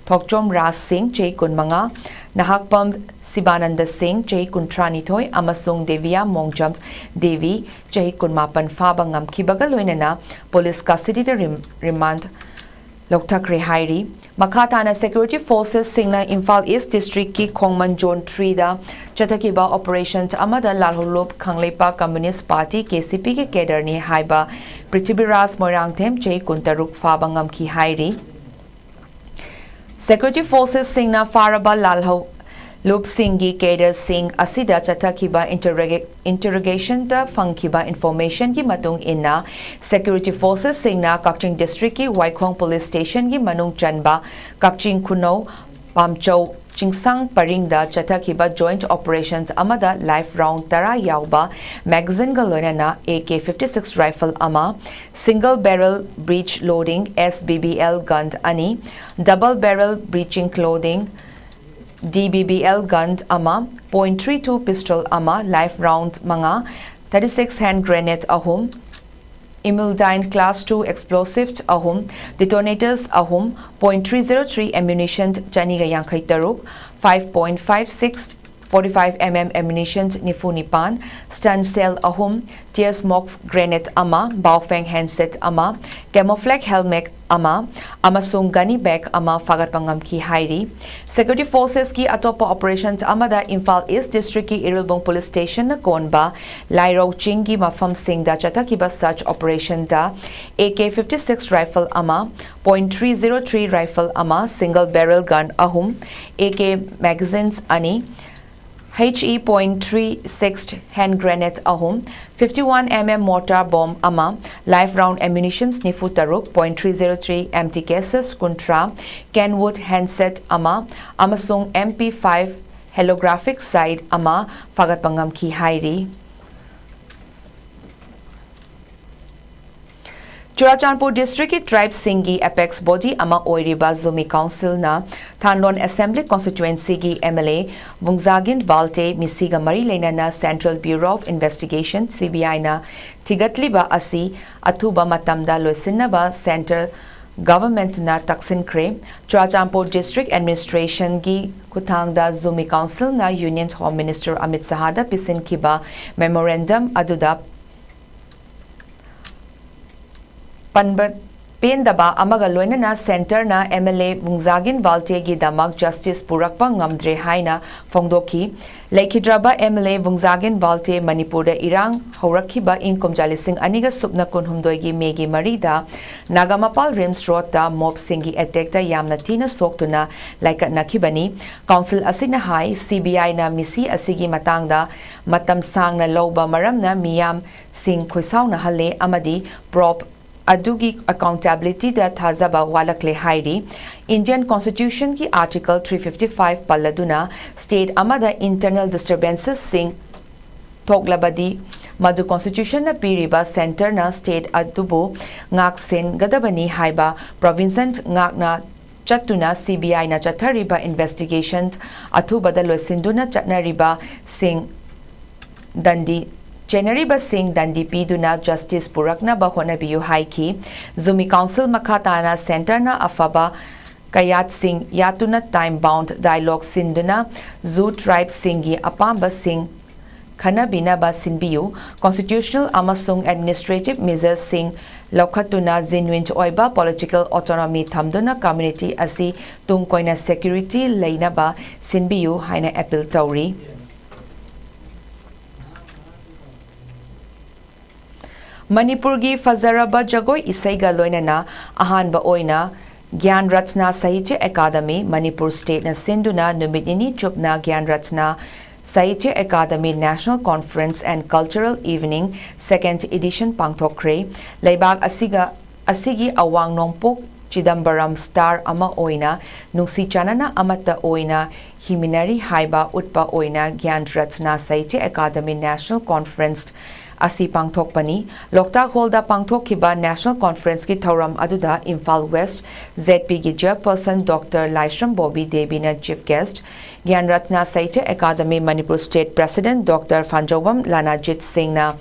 ꯊꯣꯛꯆꯣꯝ ꯔꯥꯖ ꯁꯤꯡ, ꯆꯍꯤ ꯀꯨꯟꯃꯉꯥ, ꯅꯍꯥꯛꯄꯝ ꯁꯤꯕꯥꯅꯟꯗ ꯁꯤꯡ, ꯆꯍꯤ ꯀꯨꯟꯊ꯭ꯔꯥꯅꯤꯊꯣꯏ, ꯑꯃꯁꯨꯡ ꯗꯦꯕꯤꯌꯥ ꯃꯣꯡꯖꯝ ꯗꯦꯕꯤ, ꯆꯍꯤ ꯀꯨꯟꯃꯥꯄꯟ ꯐꯥꯕ ꯉꯝꯈꯤꯕꯒ ꯂꯣꯏꯅꯅ ꯄꯨꯂꯤꯁ custody ꯗ ꯔꯤꯝ-, remand ꯂꯧꯊꯈ꯭ꯔꯦ ꯍꯥꯏꯔꯤ꯫ ꯃꯈꯥ ꯇꯥꯅ Security Forcesꯁꯤꯡꯅ ꯏꯝꯐꯥꯜ ꯏꯁ ꯗꯤꯁꯇ꯭ꯔꯤꯛꯀꯤ ꯈꯣꯡꯃꯟ Zone Threeꯗ ꯆꯠꯊꯈꯤꯕ operation ꯑꯃꯗ ꯂꯥꯜꯍꯧꯂꯨꯞ ꯀꯪꯂꯩꯄꯥꯛ Communist Party, KCPꯒꯤ cadreꯅꯤ ꯍꯥꯏꯕ ꯄ꯭ꯔꯤꯊꯤꯕꯤꯔꯥꯖ ꯃꯣꯏꯔꯥꯡꯊꯦꯝ, ꯆꯍꯤ ꯀꯨꯟꯇꯔꯨꯛ ꯐꯥꯕ ꯉꯝꯈꯤ ꯍꯥꯏꯔꯤ꯫ Security Forcesꯁꯤꯡꯅ ꯐꯥꯔꯕ ꯂꯥꯜꯍꯧ ꯂꯨꯞꯁꯤꯡꯒꯤ cadreꯁꯤꯡ ꯑꯁꯤꯗ ꯆꯠꯊꯈꯤꯕ interroga-, interrogationꯗ ꯐꯪꯈꯤꯕ informationꯒꯤ ꯃꯇꯨꯡ ꯏꯟꯅ, Security Forcesꯁꯤꯡꯅ ꯀꯛꯆꯤꯡ ꯗꯤꯁꯇ꯭ꯔꯤꯛꯀꯤ ꯋꯥꯏꯈꯣꯡ ꯄꯨꯂꯤꯁ ꯁ꯭ꯇꯦꯁꯟꯒꯤ ꯃꯅꯨꯡ ꯆꯟꯕ ꯀꯛꯆꯤꯡ ꯈꯨꯅꯧ, ꯄꯥꯝꯆꯧ, ꯆꯤꯡꯁꯥꯡ ꯄꯔꯤꯡꯗ ꯆꯠꯊꯈꯤꯕ joint operation ꯑꯃꯗ live round ꯇꯔꯥ ꯌꯥꯎꯕ magazineꯒ ꯂꯣꯏꯅꯅ AK fifty six rifle ꯑꯃ, single barrel breech loading SBBL gun ꯑꯅꯤ, double barrel breeching loading DBBL gun ꯑꯃ, point three two pistol ꯑꯃ, live round ꯃꯉꯥ, thirty six hand grenade ꯑꯍꯨꯝ, Imeldine class two explosive ꯑꯍꯨꯝ, detonators ꯑꯍꯨꯝ, point three zero three ammunition ꯆꯅꯤꯒ ꯌꯥꯡꯈꯩ ꯇꯔꯨꯛ, five point five six forty-five mm ammunition ꯅꯤꯐꯨ ꯅꯤꯄꯥꯟ, stun shell ꯑꯍꯨꯝ, tear smoke grenade ꯑꯃ, Baofeng handset ꯑꯃ, camouflage helmet ꯑꯃ, ꯑꯃꯁꯨꯡ gun bag ꯑꯃ ꯐꯥꯒꯠꯄ ꯉꯝꯈꯤ ꯍꯥꯏꯔꯤ꯫ Security Forcesꯀꯤ ꯑꯇꯣꯞꯄ operation ꯑꯃꯗ ꯏꯝꯐꯥꯜ ꯏꯁ ꯗꯤꯁꯇ꯭ꯔꯤꯛꯀꯤ ꯏꯔꯤꯜꯕꯨꯡ ꯄꯨꯂꯤꯁ ꯁ꯭ꯇꯦꯁꯟꯅ ꯀꯣꯟꯕ ꯂꯥꯏꯔꯧ ꯆꯤꯡꯒꯤ ꯃꯐꯝꯁꯤꯡꯗ ꯆꯠꯊꯈꯤꯕ search operationꯗ AK fifty six rifle ꯑꯃ, point three zero three rifle ꯑꯃ, single barrel gun ꯑꯍꯨꯝ, AK magazines ꯑꯅꯤ, H E point three six hand grenade ꯑꯍꯨꯝ, fifty one M M mortar bomb ꯑꯃ, live round ammunitions ꯅꯤꯐꯨ ꯇꯔꯨꯛ, point three zero three empty cases ꯀꯨꯟꯊ꯭ꯔꯥ, Kenwood handset ꯑꯃ ꯑꯃꯁꯨꯡ M P five holographic sight ꯑꯃ ꯐꯥꯒꯠꯄ ꯉꯝꯈꯤ ꯍꯥꯏꯔꯤ꯫ ꯆꯨꯔꯥꯆꯥꯟꯄꯨꯔ district ꯀꯤ tribe ꯁꯤꯡꯒꯤ apex body ꯑꯃ ꯑꯣꯏꯔꯤꯕ ꯖꯨꯃꯤ council ꯅ ꯊꯥꯟꯂꯣꯟ assembly constituency ꯒꯤ M L A ꯚꯨꯡꯖꯥꯒꯤꯟ ꯚꯥꯜꯇꯦ ꯃꯤꯁꯤꯒ ꯃꯔꯤ ꯂꯩꯅꯅ Central Bureau of Investigation, C B I ꯅ ꯊꯤꯒꯠꯂꯤꯕ ꯑꯁꯤ ꯑꯊꯨꯕ ꯃꯇꯝꯗ ꯂꯣꯏꯁꯤꯟꯅꯕ central government ꯅ ꯇꯛꯁꯤꯟꯈ꯭ꯔꯦ꯫ ꯆꯨꯔꯥꯆꯥꯟꯄꯨꯔ district administration ꯒꯤ ꯈꯨꯠꯊꯥꯡꯗ ꯖꯨꯃꯤ council ꯅ Union Home Minister Amit ꯁꯍꯥꯗ ꯄꯤꯁꯤꯟꯈꯤꯕ memorandum ꯑꯗꯨꯗ ꯄꯟꯕ ꯄꯦꯟꯗꯕ ꯑꯃꯒ ꯂꯣꯏꯅꯅ centre ꯅ M L A Vungzagin ꯚꯥꯜꯇꯦꯒꯤꯗꯃꯛ justice ꯄꯨꯔꯛꯄ ꯉꯝꯗ꯭ꯔꯦ ꯍꯥꯏꯅ ꯐꯣꯡꯗꯣꯛꯈꯤ꯫ ꯂꯩꯈꯤꯗ꯭ꯔꯕ M L A ꯚꯨꯡꯖꯥꯒꯤꯟ ꯚꯥꯜꯇꯦ ꯃꯅꯤꯄꯨꯔꯗ ꯏꯔꯥꯡ ꯍꯧꯔꯛꯈꯤꯕ ꯏꯪ ꯀꯨꯝꯖꯥ ꯂꯤꯁꯤꯡ ꯑꯅꯤꯒ ꯁꯨꯞꯅ ꯀꯨꯟꯍꯨꯝꯗꯣꯏꯒꯤ ꯃꯦꯒꯤ ꯃꯔꯤꯗ ꯅꯥꯒꯥꯃꯄꯥꯜ ꯔꯤꯝꯁ ꯔꯣꯗꯇ ꯃꯣꯞꯁꯤꯡꯒꯤ attack ꯇ ꯌꯥꯝꯅ ꯊꯤꯅ ꯁꯣꯛꯇꯨꯅ ꯂꯥꯏꯀꯠꯅꯈꯤꯕꯅꯤ꯫ Council ꯑꯁꯤꯅ ꯍꯥꯏ, C B I ꯅ ꯃꯤꯁꯤ ꯑꯁꯤꯒꯤ ꯃꯇꯥꯡꯗ ꯃꯇꯝ ꯁꯥꯡꯅ ꯂꯧꯕ ꯃꯔꯝꯅ ꯃꯤꯌꯥꯝꯁꯤꯡ ꯈꯣꯏꯁꯥꯎꯅꯍꯜꯂꯦ ꯑꯃꯗꯤ probe ꯑꯗꯨꯒꯤ accountability ꯗ ꯊꯥꯖꯕ ꯋꯥꯠꯂꯛꯂꯦ ꯍꯥꯏꯔꯤ꯫ Indian Constitution ꯒꯤ Article three fifty five ꯄꯜꯂꯗꯨꯅ state ꯑꯃꯗ internal disturbances ꯁꯤꯡ ꯊꯣꯛꯂꯕꯗꯤ ꯃꯗꯨ constitution ꯅ ꯄꯤꯔꯤꯕ centre ꯅ state ꯑꯗꯨꯕꯨ ꯉꯥꯛ ꯁꯦꯟꯒꯗꯕꯅꯤ ꯍꯥꯏꯕ provision ꯉꯥꯛꯅ ꯆꯠꯇꯨꯅ C B I ꯅ ꯆꯠꯊꯔꯤꯕ investigation ꯑꯊꯨꯕꯗ ꯂꯣꯏꯁꯤꯟꯗꯨꯅ ꯆꯠꯅꯔꯤꯕꯁꯤꯡ ꯗꯟꯗꯤ, ꯆꯦꯟꯅꯔꯤꯕꯁꯤꯡ ꯗꯟꯗꯤ ꯄꯤꯗꯨꯅ justice ꯄꯨꯔꯛꯅꯕ ꯍꯣꯠꯅꯕꯤꯌꯨ ꯍꯥꯏꯈꯤ꯫ ꯖꯨꯃꯤ council ꯃꯈꯥ ꯇꯥꯅ centre ꯅ ꯑꯐꯕ ꯀꯌꯥꯠꯁꯤꯡ ꯌꯥꯠꯇꯨꯅ time bound dialogue ꯁꯤꯟꯗꯨꯅ ꯖꯨ tribe ꯁꯤꯡꯒꯤ ꯑꯄꯥꯝꯕꯁꯤꯡ ꯈꯟꯅꯕꯤꯅꯕ ꯁꯤꯟꯕꯤꯌꯨ꯫ Constitutional ꯑꯃꯁꯨꯡ administrative measures ꯁꯤꯡ ꯂꯧꯈꯠꯇꯨꯅ genuine ꯑꯣꯏꯕ political autonomy ꯊꯝꯗꯨꯅ community ꯑꯁꯤ ꯇꯨꯡ ꯀꯣꯏꯅ security ꯂꯩꯅꯕ ꯁꯤꯟꯕꯤꯌꯨ ꯍꯥꯏꯅ appeal ꯇꯧꯔꯤ꯫ ꯃꯅꯤꯄꯨꯔꯒꯤ ꯐꯖꯔꯕ ꯖꯒꯣꯏ ꯏꯁꯩꯒ ꯂꯣꯏꯅꯅ ꯑꯍꯥꯟꯕ ꯑꯣꯏꯅ ꯒ꯭ꯌꯥꯟ ꯔꯠꯅ ꯁꯥꯍꯤꯇ꯭ꯌ ꯑꯦꯀꯥꯗꯃꯤ, ꯃꯅꯤꯄꯨꯔ state ꯅ ꯁꯤꯟꯗꯨꯅ ꯅꯨꯃꯤꯠ ꯅꯤꯅꯤ ꯆꯨꯞꯅ ꯒ꯭ꯌꯥꯟ Ratna Sahitya Academy National Conference and Cultural Evening second edition ꯄꯥꯡꯊꯣꯛꯈ꯭ꯔꯦ꯫ ꯂꯩꯕꯥꯛ ꯑꯁꯤꯒ, ꯑꯁꯤꯒꯤ ꯑꯋꯥꯡ ꯅꯣꯡꯄꯣꯛ ꯆꯤꯗꯝꯕꯔꯝ star ꯑꯃ ꯑꯣꯏꯅ ꯅꯨꯡꯁꯤ ꯆꯥꯟꯅꯅ ꯑꯃꯠꯇ ꯑꯣꯏꯅ ꯍꯤꯡꯃꯤꯟꯅꯔꯤ ꯍꯥꯏꯕ ꯎꯠꯄ ꯑꯣꯏꯅ ꯒ꯭ꯌꯥꯟ Ratna Sahitya academy National Conference ꯑꯁꯤ ꯄꯥꯡꯊꯣꯛꯄꯅꯤ꯫ ꯂꯣꯛꯇꯥꯛ ꯍꯣꯜꯗ ꯄꯥꯡꯊꯣꯛꯈꯤꯕ National Conferenceꯀꯤ ꯊꯧꯔꯝ ꯑꯗꯨꯗ ꯏꯝꯐꯥꯜ West ZPꯒꯤ chairperson Doctor ꯂꯥꯏꯁ꯭ꯔꯝ Bobby ꯗꯦꯕꯤꯅ chief guest, Gyan Ratna Sahitya Akademi Manipur state president Doctor Phanjoubam Lanajit ꯁꯤꯡꯅ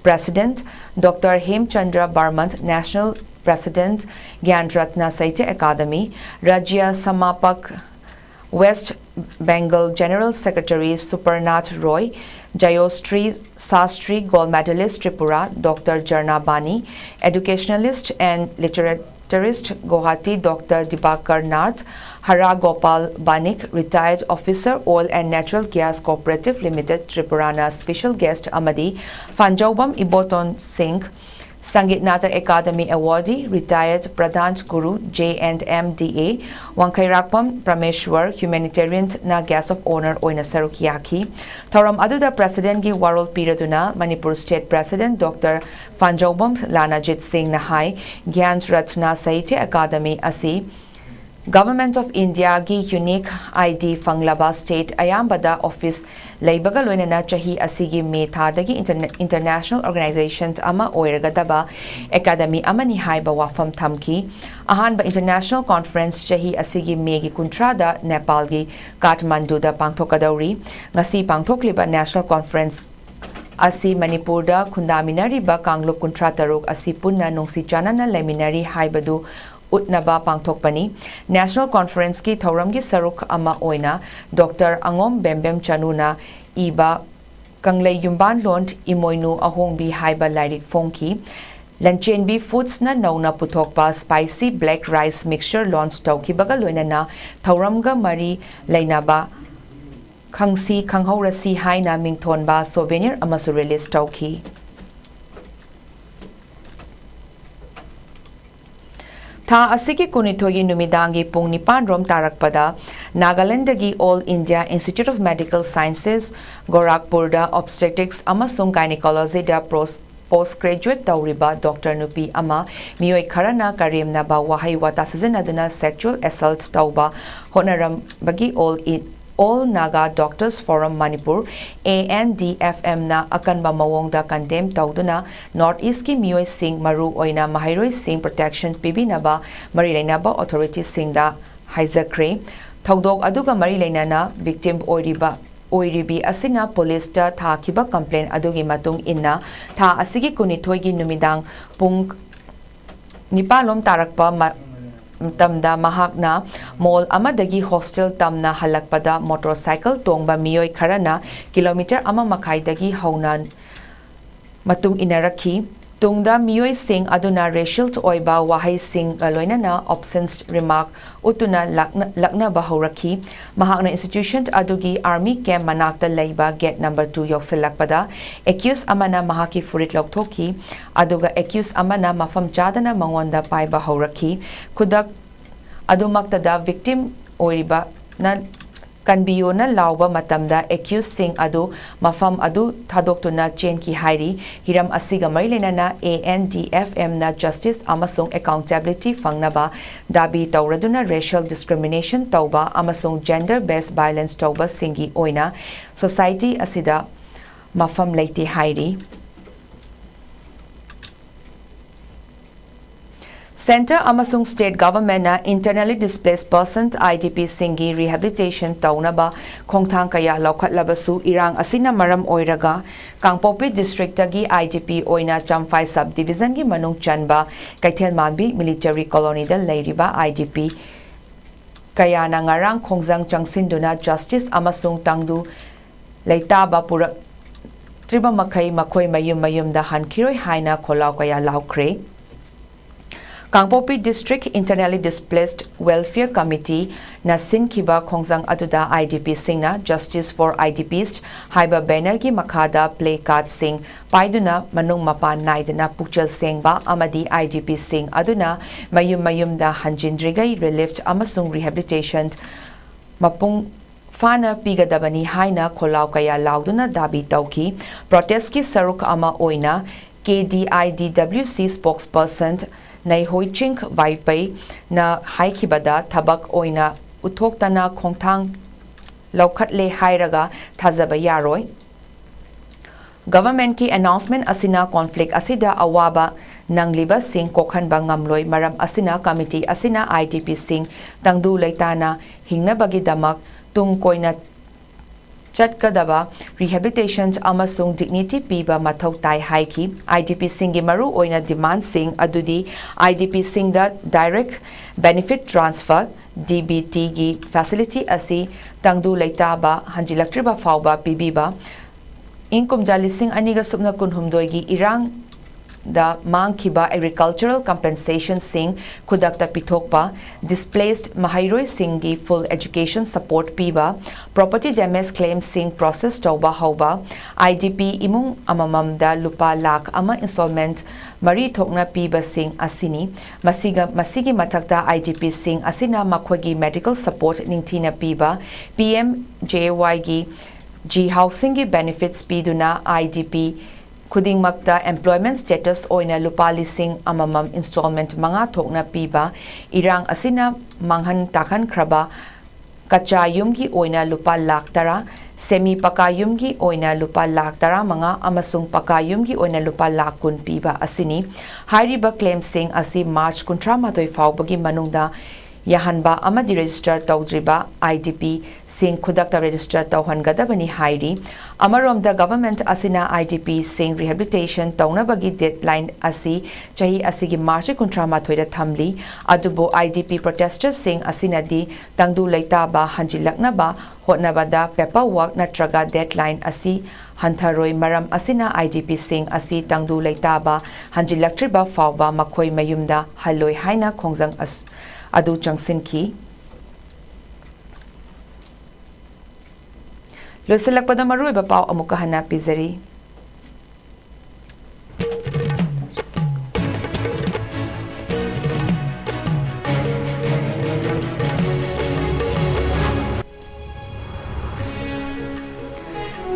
president, Doctor ꯍꯦꯝꯆꯟꯗ꯭ꯔ Barman national president, ꯒ꯭ꯌꯥꯟ ꯔꯠꯅ ꯁꯥꯍꯤꯇ꯭ꯌ ꯑꯦꯀꯥꯗꯃꯤ ꯔꯥꯖ꯭ꯌ ꯁꯃꯥꯄꯛ West Bengal General Secretary Suparnath Roy, Jayashree Shastri Gold Medalist Tripura Doctor Jarna Bani, educationalist and literaturist Guwahati Doctor Dibakar Nath, Hara Gopal Banik, retired officer, oil and natural gas cooperative limited Tripurana special guest ꯑꯃꯗꯤ ꯐꯥꯟꯖꯧꯕꯝ ꯏꯕꯣꯇꯣꯟ ꯁꯤꯡ, Sangeet Natak Academy awardee, retired Pradhan Guru J&M DA, ꯋꯥꯡꯈꯩꯔꯥꯛꯄꯝ ꯄ꯭ꯔꯃꯦꯁ꯭ꯋꯔ, humanitarianꯅ guest of honour ꯑꯣꯏꯅ ꯁꯔꯨꯛ ꯌꯥꯈꯤ꯫ ꯊꯧꯔꯝ ꯑꯗꯨꯗ presidentꯀꯤ ꯋꯥꯔꯣꯜ ꯄꯤꯔꯗꯨꯅ Manipur state president Doctor Phanjoubam Lanajit ꯁꯤꯡꯅ ꯍꯥꯏ, ꯒ꯭ꯌꯥꯟ ꯔꯠꯅ ꯁꯥꯍꯤꯇ꯭ꯌ ꯑꯦꯀꯥꯗꯃꯤ ꯑꯁꯤ Government of Indiaꯒꯤ unique ID ꯐꯪꯂꯕ state ꯑꯌꯥꯝꯕꯗ office ꯂꯩꯕꯒ ꯂꯣꯏꯅꯅ ꯆꯍꯤ ꯑꯁꯤꯒꯤ ꯃꯦ ꯊꯥꯗꯒꯤ interna-, international organization ꯑꯃ ꯑꯣꯏꯔꯒꯗꯕ academy ꯑꯃꯅꯤ ꯍꯥꯏꯕ ꯋꯥꯐꯝ ꯊꯝꯈꯤ꯫ ꯑꯍꯥꯟꯕ international conference ꯆꯍꯤ ꯑꯁꯤꯒꯤ ꯃꯦꯒꯤ ꯀꯨꯟꯊ꯭ꯔꯥꯗ ꯅꯦꯄꯥꯜꯒꯤ ꯀꯥꯊꯃꯥꯟꯗꯨꯗ ꯄꯥꯡꯊꯣꯛꯀꯗꯧꯔꯤ꯫ ꯉꯁꯤ ꯄꯥꯡꯊꯣꯛꯂꯤꯕ National Conference ꯑꯁꯤ ꯃꯅꯤꯄꯨꯔꯗ ꯈꯨꯟꯗꯥꯃꯤꯟꯅꯔꯤꯕ ꯀꯥꯡꯂꯨꯞ ꯀꯨꯟꯊ꯭ꯔꯥ ꯇꯔꯨꯛ ꯑꯁꯤ ꯄꯨꯟꯅ ꯅꯨꯡꯁꯤ ꯆꯥꯟꯅꯅ ꯂꯩꯃꯤꯟꯅꯔꯤ ꯍꯥꯏꯕꯗꯨ ꯎꯠꯅꯕ ꯄꯥꯡꯊꯣꯛꯄꯅꯤ꯫ National Conferenceꯀꯤ ꯊꯧꯔꯝꯒꯤ ꯁꯔꯨꯛ ꯑꯃ ꯑꯣꯏꯅ Doctor ꯑꯉꯣꯝ ꯕꯦꯝꯕꯦꯝ ꯆꯅꯨꯅ ꯏꯕ ꯀꯪꯂꯩ ꯌꯨꯝꯕꯥꯟꯂꯣꯟ ꯏꯃꯣꯏꯅꯨ ꯑꯍꯣꯡꯕꯤ ꯍꯥꯏꯕ ꯂꯥꯏꯔꯤꯛ ꯐꯣꯡꯈꯤ꯫ ꯂꯟꯆꯦꯟꯕꯤ Foodsꯅ ꯅꯧꯅ ꯄꯨꯊꯣꯛꯄ spicy black rice mixture launch ꯇꯧꯈꯤꯕꯒ ꯂꯣꯏꯅꯅ ꯊꯧꯔꯝꯒ ꯃꯔꯤ ꯂꯩꯅꯕ ꯈꯪꯁꯤ ꯈꯪꯍꯧꯔꯁꯤ ꯍꯥꯏꯅ ꯃꯤꯡꯊꯣꯟꯕ souvenir ꯑꯃꯁꯨ release ꯇꯧꯈꯤ꯫ ꯊꯥ ꯑꯁꯤꯒꯤ ꯀꯨꯟꯅꯤꯊꯣꯏꯒꯤ ꯅꯨꯃꯤꯗꯥꯡꯒꯤ ꯄꯨꯡ ꯅꯤꯄꯥꯟ ꯔꯣꯝ ꯇꯥꯔꯛꯄꯗ ꯅꯥꯒꯥꯂꯦꯟꯗꯒꯤ All India Institute of Medical Sciences, ꯒꯣꯔꯥꯈꯄꯨꯔꯗ Obstetrics ꯑꯃꯁꯨꯡ Gynecologyꯗ ꯄ꯭ꯔꯣꯁ-, post graduate ꯇꯧꯔꯤꯕ doctor ꯅꯨꯄꯤ ꯑꯃ ꯃꯤꯑꯣꯏ ꯈꯔꯅ ꯀꯔꯦꯝꯅꯕ ꯋꯥꯍꯩ ꯋꯥꯇꯥ ꯁꯤꯖꯤꯟꯅꯗꯨꯅ sexual assault ꯇꯧꯕ ꯍꯣꯠꯅꯔꯝꯕꯒꯤ All I-, All Naga Doctors Forum Manipur, ANDFMꯅ ꯑꯀꯟꯕ ꯃꯑꯣꯡꯗ condemn ꯇꯧꯗꯨꯅ North Eastꯀꯤ ꯃꯤꯑꯣꯏꯁꯤꯡ, ꯃꯔꯨ ꯑꯣꯏꯅ ꯃꯍꯩꯔꯣꯏꯁꯤꯡ protection ꯄꯤꯕꯤꯅꯕ ꯃꯔꯤ ꯂꯩꯅꯕ authorityꯁꯤꯡꯗ ꯍꯥꯏꯖꯈ꯭ꯔꯦ꯫ ꯊꯧꯗꯣꯛ ꯑꯗꯨꯒ ꯃꯔꯤ ꯂꯩꯅꯅ victim ꯑꯣꯏꯔꯤꯕ, ꯑꯣꯏꯔꯤꯕꯤ ꯑꯁꯤꯅ ꯄꯨꯂꯤꯁꯇ ꯊꯥꯈꯤꯕ complaint ꯑꯗꯨꯒꯤ ꯃꯇꯨꯡ ꯏꯟꯅ ꯊꯥ ꯑꯁꯤꯒꯤ ꯀꯨꯟꯅꯤꯊꯣꯏꯒꯤ ꯅꯨꯃꯤꯗꯥꯡ ꯄꯨꯡ ꯅꯤꯄꯥꯟ ꯂꯣꯝ ꯇꯥꯔꯛꯄ ꯃ-, ꯃꯇꯝꯗ ꯃꯍꯥꯛꯅ mall ꯑꯃꯗꯒꯤ hostel ꯇꯝꯅ ꯍꯜꯂꯛꯄꯗ motorcycle ꯇꯣꯡꯕ ꯃꯤꯑꯣꯏ ꯈꯔꯅ kilometre ꯑꯃ ꯃꯈꯥꯏꯗꯒꯤ ꯍꯧꯅ ꯃꯇꯨꯡ ꯏꯟꯅꯔꯛꯈꯤ꯫ ꯇꯨꯡꯗ ꯃꯤꯑꯣꯏꯁꯤꯡ ꯑꯗꯨꯅ racial ꯑꯣꯏꯕ ꯋꯥꯍꯩꯁꯤꯡꯒ ꯂꯣꯏꯅꯅ obscene remark ꯎꯠꯇꯨꯅ ꯂꯥꯛꯅ-, ꯂꯛꯅꯕ ꯍꯧꯔꯛꯈꯤ꯫ ꯃꯍꯥꯛꯅ institution ꯑꯗꯨꯒꯤ army camp ꯃꯅꯥꯛꯇ ꯂꯩꯕ gate number two ꯌꯧꯁꯤꯜꯂꯛꯄꯗ accused ꯑꯃꯅ ꯃꯍꯥꯛꯀꯤ ꯐꯨꯔꯤꯠ ꯂꯧꯊꯣꯛꯈꯤ, ꯑꯗꯨꯒ accused ꯑꯃꯅ ꯃꯐꯝ ꯆꯥꯗꯅ ꯃꯉꯣꯟꯗ ꯄꯥꯏꯕ ꯍꯧꯔꯛꯈꯤ꯫ ꯈꯨꯗꯛ ꯑꯗꯨꯃꯛꯇꯗ victim ꯑꯣꯏꯔꯤꯕꯅ "ꯀꯟꯕꯤꯌꯨꯅ" ꯂꯥꯎꯕ ꯃꯇꯝꯗ accused ꯁꯤꯡ ꯑꯗꯨ ꯃꯐꯝ ꯑꯗꯨ ꯊꯥꯗꯣꯛꯇꯨꯅ ꯆꯦꯟꯈꯤ ꯍꯥꯏꯔꯤ꯫ ꯍꯤꯔꯝ ꯑꯁꯤꯒ ꯃꯔꯤ ꯂꯩꯅꯅ ANDFMꯅ justice ꯑꯃꯁꯨꯡ accountability ꯐꯪꯅꯕ ꯗꯥꯕꯤ ꯇꯧꯔꯗꯨꯅ racial discrimination ꯇꯧꯕ ꯑꯃꯁꯨꯡ gender based violence ꯇꯧꯕꯁꯤꯡꯒꯤ ꯑꯣꯏꯅ society ꯑꯁꯤꯗ ꯃꯐꯝ ꯂꯩꯇꯦ ꯍꯥꯏꯔꯤ꯫ Centre ꯑꯃꯁꯨꯡ state governmentꯅ internally displaced persons, IDPꯁꯤꯡꯒꯤ rehabilitation ꯇꯧꯅꯕ ꯈꯣꯡꯊꯥꯡ ꯀꯌꯥ ꯂꯧꯈꯠꯂꯕꯁꯨ, ꯏꯔꯥꯡ ꯑꯁꯤꯅ ꯃꯔꯝ ꯑꯣꯏꯔꯒ ꯀꯥꯡꯄꯣꯛꯄꯤ districtꯇꯒꯤ IDP ꯑꯣꯏꯅ ꯆꯝꯐꯥꯏ sub divisionꯒꯤ ꯃꯅꯨꯡ ꯆꯟꯕ ꯀꯩꯊꯦꯜꯃꯥꯟꯕꯤ military colonyꯗ ꯂꯩꯔꯤꯕ IDP ꯀꯌꯥꯅ ꯉꯔꯥꯡ ꯈꯣꯡꯖꯪ ꯆꯪꯁꯤꯟꯗꯨꯅ justice ꯑꯃꯁꯨꯡ ꯇꯪꯗꯨ ꯂꯩꯇꯥꯕ ꯄꯨꯔꯛꯇ꯭ꯔꯤꯕ ꯃꯈꯩ ꯃꯈꯣꯏ ꯃꯌꯨꯝ ꯃꯌꯨꯝꯗ ꯍꯟꯈꯤꯔꯣꯏ ꯍꯥꯏꯅ ꯈꯣꯜꯂꯥꯎ ꯀꯌꯥ ꯂꯥꯎꯈ꯭ꯔꯦ꯫ ꯀꯥꯡꯄꯣꯛꯄꯤ District Internally Displaced Welfare Committee ꯅ ꯁꯤꯟꯈꯤꯕ ꯈꯣꯡꯖꯪ ꯑꯗꯨꯗ IDPꯁꯤꯡꯅ Justice for IDPs ꯍꯥꯏꯕ bannerꯒꯤ ꯃꯈꯥꯗ placardꯁꯤꯡ ꯄꯥꯏꯗꯨꯅ ꯃꯅꯨꯡ ꯃꯄꯥꯟ ꯅꯥꯏꯗꯅ ꯄꯨꯛꯆꯦꯜ ꯁꯦꯡꯕ ꯑꯃꯗꯤ IDPꯁꯤꯡ ꯑꯗꯨꯅ ꯃꯌꯨꯝ ꯃꯌꯨꯝꯗ ꯍꯟꯖꯤꯟꯗ꯭ꯔꯤꯉꯩ relief ꯑꯃꯁꯨꯡ rehabilitation ꯃꯄꯨꯡ ꯐꯥꯅ ꯄꯤꯒꯗꯕꯅꯤ ꯍꯥꯏꯅ ꯈꯣꯜꯂꯥꯎ ꯀꯌꯥ ꯂꯥꯎꯗꯨꯅ ꯗꯥꯕꯤ ꯇꯧꯈꯤ꯫ Protestꯀꯤ ꯁꯔꯨꯛ ꯑꯃ ꯑꯣꯏꯅ KDIDWC spokesperson ꯅꯩꯍꯣꯏꯆꯤꯡ ꯋꯥꯏꯄꯩꯅ ꯍꯥꯏꯈꯤꯕꯗ, ꯊꯕꯛ ꯑꯣꯏꯅ ꯎꯠꯊꯣꯛꯇꯅ ꯈꯣꯡꯊꯥꯡ ꯂꯧꯈꯠꯂꯦ ꯍꯥꯏꯔꯒ ꯊꯥꯖꯕ ꯌꯥꯔꯣꯏ꯫ Governmentꯀꯤ announcement ꯑꯁꯤꯅ conflict ꯑꯁꯤꯗ ꯑꯋꯥꯕ ꯅꯪꯂꯤꯕꯁꯤꯡ ꯀꯣꯛꯍꯟꯕ ꯉꯝꯂꯣꯏ꯫ ꯃꯔꯝ ꯑꯁꯤꯅ committee ꯑꯁꯤꯅ IDPꯁꯤꯡ ꯇꯪꯗꯨ ꯂꯩꯇꯥꯅ ꯍꯤꯡꯅꯕꯒꯤꯗꯃꯛ ꯇꯨꯡ ꯀꯣꯏꯅ ꯆꯠꯀꯗꯕ rehabilitation ꯑꯃꯁꯨꯡ dignity ꯄꯤꯕ ꯃꯊꯧ ꯇꯥꯏ ꯍꯥꯏꯈꯤ꯫ IDPꯁꯤꯡꯒꯤ ꯃꯔꯨꯑꯣꯏꯅ demandꯁꯤꯡ ꯑꯗꯨꯗꯤ IDPꯁꯤꯡꯗ direct benefit transfer, DBTꯒꯤ facility ꯑꯁꯤ ꯇꯪꯗꯨ ꯂꯩꯇꯥꯕ ꯍꯟꯖꯤꯜꯂꯛꯇ꯭ꯔꯤꯕ ꯐꯥꯎꯕ ꯄꯤꯕꯤꯕ, ꯏꯪ ꯀꯨꯝꯖꯥ ꯂꯤꯁꯤꯡ ꯑꯅꯤꯒ ꯁꯨꯞꯅ ꯀꯨꯟꯍꯨꯝꯗꯣꯏꯒꯤ ꯏꯔꯥꯡꯗ ꯃꯥꯡꯈꯤꯕ agricultural compensationꯁꯤꯡ ꯈꯨꯗꯛꯇ ꯄꯤꯊꯣꯛꯄ, displaced ꯃꯍꯩꯔꯣꯏꯁꯤꯡꯒꯤ full education support ꯄꯤꯕ, property damage claimꯁꯤꯡ process ꯇꯧꯕ ꯍꯧꯕ, IDP ꯏꯃꯨꯡ ꯑꯃꯃꯝꯗ ꯂꯨꯄꯥ ꯂꯥꯈ ꯑꯃ installment ꯃꯔꯤ ꯊꯣꯛꯅ ꯄꯤꯕꯁꯤꯡ ꯑꯁꯤꯅꯤ꯫ ꯃꯁꯤꯒ, ꯃꯁꯤꯒꯤ ꯃꯊꯛꯇ IDPꯁꯤꯡ ꯑꯁꯤꯅ ꯃꯈꯣꯏꯒꯤ medical support ꯅꯤꯡꯊꯤꯅ ꯄꯤꯕ, PMJAYꯒꯤ G housingꯒꯤ benefits ꯄꯤꯗꯨꯅ IDP ꯈꯨꯗꯤꯡꯃꯛꯇ employment status ꯑꯣꯏꯅ ꯂꯨꯄꯥ ꯂꯤꯁꯤꯡ ꯑꯃꯃꯝ installment ꯃꯉꯥ ꯊꯣꯛꯅ ꯄꯤꯕ, ꯏꯔꯥꯡ ꯑꯁꯤꯅ ꯃꯥꯡꯍꯟ ꯇꯥꯛꯍꯟꯈ꯭ꯔꯕ ꯀꯆꯥ ꯌꯨꯝꯒꯤ ꯑꯣꯏꯅ ꯂꯨꯄꯥ ꯂꯥꯈ ꯇꯔꯥ, semi ꯄꯀꯥ ꯌꯨꯝꯒꯤ ꯑꯣꯏꯅ ꯂꯨꯄꯥ ꯂꯥꯈ ꯇꯔꯥꯃꯉꯥ ꯑꯃꯁꯨꯡ ꯄꯀꯥ ꯌꯨꯝꯒꯤ ꯑꯣꯏꯅ ꯂꯨꯄꯥ ꯂꯥꯈ ꯀꯨꯟ ꯄꯤꯕ ꯑꯁꯤꯅꯤ꯫ ꯍꯥꯏꯔꯤꯕ claimꯁꯤꯡ ꯑꯁꯤ March ꯀꯨꯟꯊ꯭ꯔꯥ ꯃꯥꯊꯣꯏ ꯐꯥꯎꯕꯒꯤ ꯃꯅꯨꯡꯗ ꯌꯥꯍꯟꯕ ꯑꯃꯗꯤ register ꯇꯧꯗ꯭ꯔꯤꯕ IDP ꯁꯤꯡ ꯈꯨꯗꯛꯇ register ꯇꯧꯍꯟꯒꯗꯕꯅꯤ ꯍꯥꯏꯔꯤ꯫ ꯑꯃꯔꯣꯝꯗ, government ꯑꯁꯤꯅ IDP ꯁꯤꯡ rehabilitation ꯇꯧꯅꯕꯒꯤ deadline ꯑꯁꯤ ꯆꯍꯤ ꯑꯁꯤꯒꯤ March ꯀꯨꯟꯊ꯭ꯔꯥ ꯃꯥꯊꯣꯏꯗ ꯊꯝꯂꯤ꯫ ꯑꯗꯨꯕꯨ IDP protester ꯁꯤꯡ ꯑꯁꯤꯅꯗꯤ ꯇꯪꯗꯨ ꯂꯩꯇꯥꯕ ꯍꯟꯖꯤꯜꯂꯛꯅꯕ ꯍꯣꯠꯅꯕꯗ paper work ꯅꯠꯇ꯭ꯔꯒ deadline ꯑꯁꯤ ꯍꯟꯊꯔꯣꯏ꯫ ꯃꯔꯝ ꯑꯁꯤꯅ IDP ꯁꯤꯡ ꯑꯁꯤ ꯇꯪꯗꯨ ꯂꯩꯇꯥꯕ ꯍꯟꯖꯤꯜꯂꯛꯇ꯭ꯔꯤꯕ ꯐꯥꯎꯕ ꯃꯈꯣꯏ ꯃꯌꯨꯝꯗ ꯍꯜꯂꯣꯏ ꯍꯥꯏꯅ ꯈꯣꯡꯖꯪ ꯑꯁ-, ꯑꯗꯨ ꯆꯪꯁꯤꯟꯈꯤ꯫ ꯂꯣꯏꯁꯤꯜꯂꯛꯄꯗ ꯃꯔꯨꯑꯣꯏꯕ ꯄꯥꯎ ꯑꯃꯨꯛꯀ ꯍꯟꯅ ꯄꯤꯖꯔꯤ꯫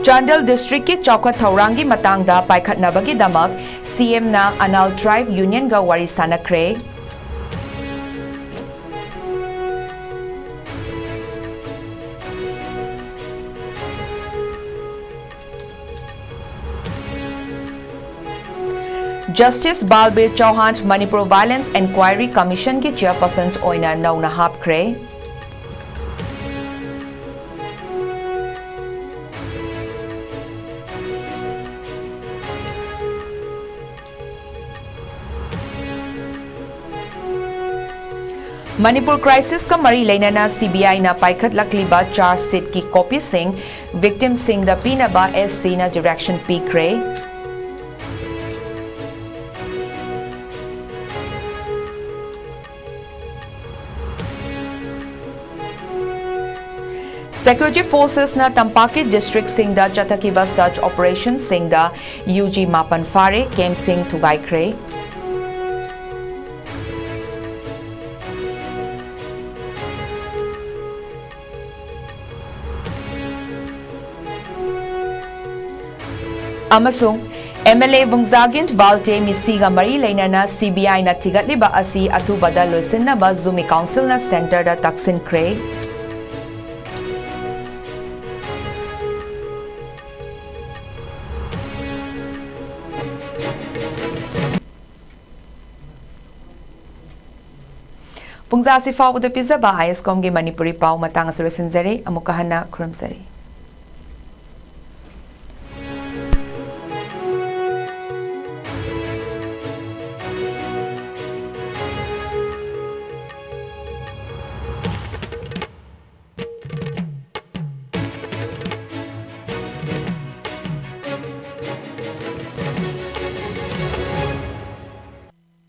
ꯆꯥꯟꯗꯦꯜ district ꯀꯤ ꯆꯥꯎꯈꯠ ꯊꯧꯔꯥꯡꯒꯤ ꯃꯇꯥꯡꯗ ꯄꯥꯏꯈꯠꯅꯕꯒꯤꯗꯃꯛ CM ꯅ Anal Tribe Union ꯒ ꯋꯥꯔꯤ ꯁꯥꯅꯈ꯭ꯔꯦ꯫ Justice ꯕꯥꯜꯕꯤꯔ ꯆꯧꯍꯥꯟ Manipur Violence Enquiry Commission ꯒꯤ chairperson ꯑꯣꯏꯅ ꯅꯧꯅ ꯍꯥꯞꯈ꯭ꯔꯦ꯫ ꯃꯅꯤꯄꯨꯔ crisis ꯀ ꯃꯔꯤ ꯂꯩꯅꯅ CBI ꯅ ꯄꯥꯏꯈꯠꯂꯛꯂꯤꯕ charge sheet ꯀꯤ copy ꯁꯤꯡ victim ꯁꯤꯡꯗ ꯄꯤꯅꯕ SC ꯅ direction ꯄꯤꯈ꯭ꯔꯦ꯫ Security forces ꯅ ꯇꯝꯄꯥꯛꯀꯤ district ꯁꯤꯡꯗ ꯆꯠꯊꯈꯤꯕ search operation ꯁꯤꯡꯗ UG ꯃꯥꯄꯟ ꯐꯥꯔꯦ, camp ꯁꯤꯡ ꯊꯨꯒꯥꯏꯈ꯭ꯔꯦ꯫ ꯑꯃꯁꯨꯡ MLA ꯚꯨꯡꯖꯥꯒꯤꯟ ꯚꯥꯜꯇꯦ ꯃꯤꯁꯤꯒ ꯃꯔꯤ ꯂꯩꯅꯅ CBI ꯅ ꯊꯤꯒꯠꯂꯤꯕ ꯑꯁꯤ ꯑꯊꯨꯕꯗ ꯂꯣꯏꯁꯤꯟꯅꯕ ꯖꯨꯃꯤ council ꯅ centre ꯗ ꯇꯛꯁꯤꯟꯈ꯭ꯔꯦ꯫ ꯄꯨꯡꯖꯥꯁꯤ ꯐꯥꯎꯕꯗ ꯄꯤꯖꯕ ꯑꯥꯏ ꯑꯦꯁ ꯀꯣꯝꯒꯤ ꯃꯅꯤꯄꯨꯔꯤ ꯄꯥꯎ ꯃꯇꯥꯡ ꯑꯁꯤ ꯂꯣꯏꯁꯤꯟꯖꯔꯦ꯫ ꯑꯃꯨꯛꯀ ꯍꯟꯅ ꯈꯨꯔꯨꯝꯖꯔꯤ꯫